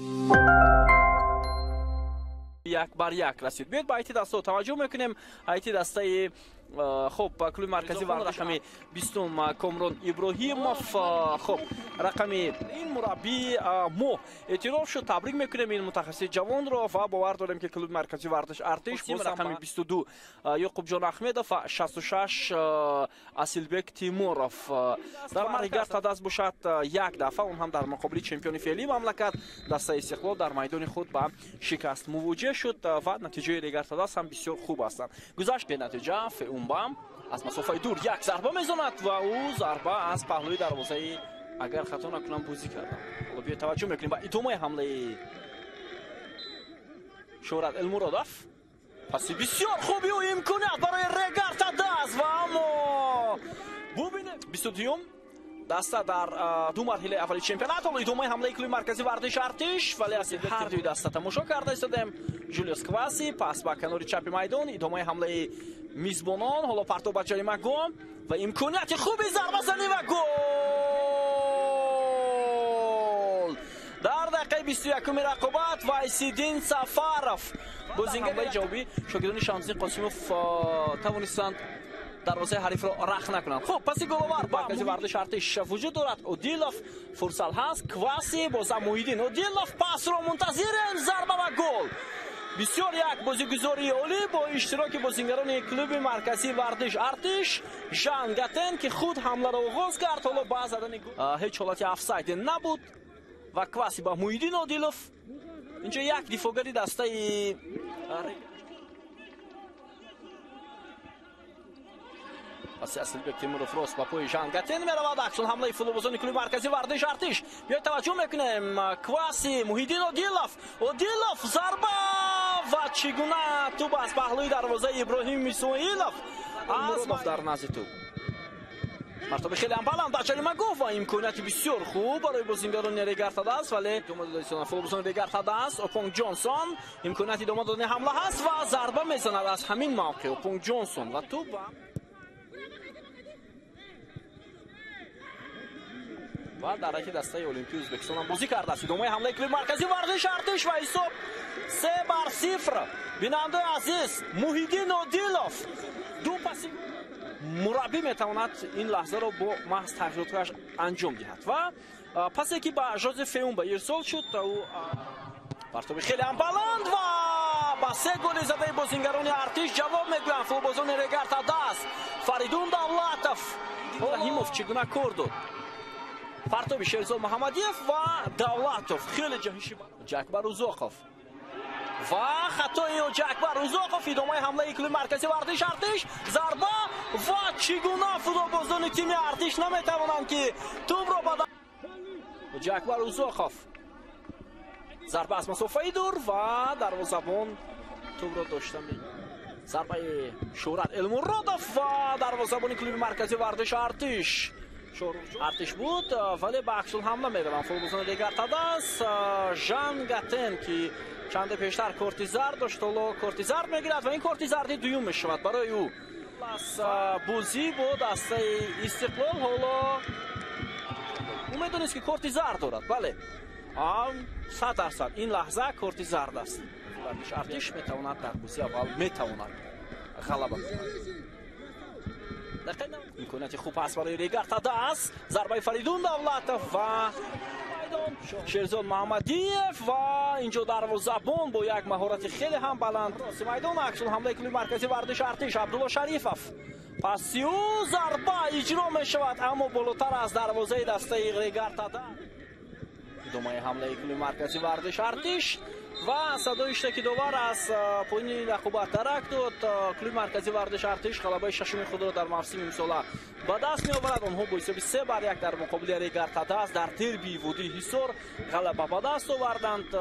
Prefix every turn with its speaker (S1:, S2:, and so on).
S1: 1-1 расид. Биёед ба ҳайати дастаҳо таваҷҷӯҳ мекунем. Ҳайати дастаи хуб клуби марказии варзиш рақами 20 Комрон Иброҳимов, хуб рақами ин мураббӣ мо эътироф шуд. Табрик мекунем ин мутахассиси ҷавонро ва бовар дорем, ки клуби марказии варзиш Артиш боз рақами 22 Ёқубҷон Ахмедов ва 66 Асилбек Тимуров дар марҳилаи даст бошад. Як дафъа он ҳам дар муқобили чемпиони феълии мамлакат дастаи Истиқлол дар майдони худ ба шикаст мувоҷеҳ шуд ва натиҷаи Регар-ТадАЗ ҳам бисёр хуб ҳастанд. Гузашт бенатиҷа. Феумбам аз масофаи дур як зарба мезанад ва ӯ зарба аз паҳлӯи дарвозаи, агар хато накунам, бозӣ кардам. Ҳоло биё таваҷҷӯҳ мекунем ба идомаи ҳамлаи Шӯҳрат Элмуродов. Паси бисёр хуби ӯ, имконият барои Регар-ТадАЗ ва аммо бубинед 22-юм даста дар ду марҳилаи аввали чемпионат. Ҳоло идомаи ҳамлаи клуби марказии варзиш Артиш, вале аз ҳар дуи даста тамошо карда истодем. Жулиус Кваси пас ба канори чапи майдон, идомаи ҳамлаи мизбонон. Ҳоло партоб ба ҷаримагоҳ ва имконияти хуби зарбазанӣ ва гол! Дар дақиқаи 21-уми рақобат Вайсиддин Сафаров бозингари ҷавобӣ шогирдони Шамсиддин Қосимов тавонистанд дарвозаи ҳарифро рахт накунанд. Хуб, паси головар маркази варзиш Артиш вуҷуд дорад. Одилов фурсат ҳаст, Кваси бозам Муҳиддин Одилов пасро мунтазирем, зарба ва гол! Бисёр як бозигузории олӣ бо иштироки бозингарони клуби марказии варзиш Артиш. Жан Гатен, ки худ ҳамларо оғоз кард, ҳоло ба задани гол ҳеҷ ҳолати офсайд набуд ва Кваси ба Муҳиддин Одилов. Инҷо як дифоъгари дастаи паси Асилбек Тимуров рост ба пои Жан Гатен меравад. Аксун ҳамлаи футболбозони клуби марказии варзиш Артиш. Биёед таваҷҷӯҳ мекунем. Кваси, Муҳиддин Одилов, Одилов зарба ва чӣ гуна тӯб аз паҳлӯи дарвозаи Иброҳим Исмоилов аз дар назди тӯб. Партоби хеле ҳам баланд ба ҷаримагоҳ ва имконияти бисёр хуб барои бозингарони Регар-ТадАЗ, вале футболбозони Регар-ТадАЗ Опонг Ҷонсон имконияти идома додани ҳамла ҳаст ва зарба мезанад аз ҳамин мавқеъ Опонг Ҷонсон ва тӯб ва дар ҳайати дастаи Олимпии Ӯзбекистон ҳам бозӣ кардааст. Идомаи ҳамлаи клуби марказии варзиш Артиш ва ҳисоб 3-0. Бинандаи азиз, Муҳиддин Одилов ду паси мураббӣ метавонад ин лаҳзаро бо маҳз тағйиротҳояш анҷом диҳад ва пасе ки ба Жозеф Феумба ирсол шуд, ӯ партоби хеле ҳам баланд ва ба се голи задаи бозингарони Артиш ҷавоб мегӯянд футболбозони Регар-ТадАЗ. Фаридун Давлатов, Раҳимов чӣ гуна кор дод? Партоби Шерзод Муҳаммадиев ва Давлатов хеле ҷаҳиши Ҷакбар Узоқов ва хатои Ҷакбар Узоқов. Идомаи ҳамлаи клуби марказии варзиш Артиш, зарба ва чӣ гуна футболбозони тими Артиш наметавонанд, ки тӯбро ба Ҷакбар Узоқов зарба аз масофаи дур ва дарвозабон тӯбро дошта зарбаи Шӯҳрат Элмуродов ва дарвозабони клуби марказии варзиш Артиш Артиш буд, вале ба аксул ҳамла мераванд футболбозони Регар-ТадАЗ. Жан Гатен, ки чанде пештар корти зард дошт, ҳоло корти зард мегирад ва ин корти зарди дуюм мешавад барои ӯ. Бозӣ бо дастаи Истиқлол ҳоло ӯ медонист, ки корти зард дорад, бале, 100% ин лаҳза корти зард аст. Варзиш Артиш метавонад дар бозии аввал метавонад ғалаба кунад. Имконияти хуб ҳаст барои Регар-ТадАЗ. Зарбаи Фаридун Давлатов ва Шерзод Муҳаммадиев ва инҷо дарвозабон бо як маҳорати хеле ҳам баланд рости майдон. Аксул ҳамлаи клуби марказии варзиш Артиш, Абдулло Шарифов паси ӯ зарба иҷро мешавад, аммо болотар аз дарвозаи дастаи Регар-ТадАЗ. Идомаи ҳамлаи клуби марказии варзиш Артиш ва садои иштаки довар аз поёни рақобат дарак дод. Клуби марказии варзиш Артиш ғалабаи шашуми худро дар мавсими имсола ба даст меоварад. Онҳо бо ҳисоби 3-1 дар муқобили Регар-ТадАЗ дар дербии водии Ҳисор ғалаба ба даст оварданд.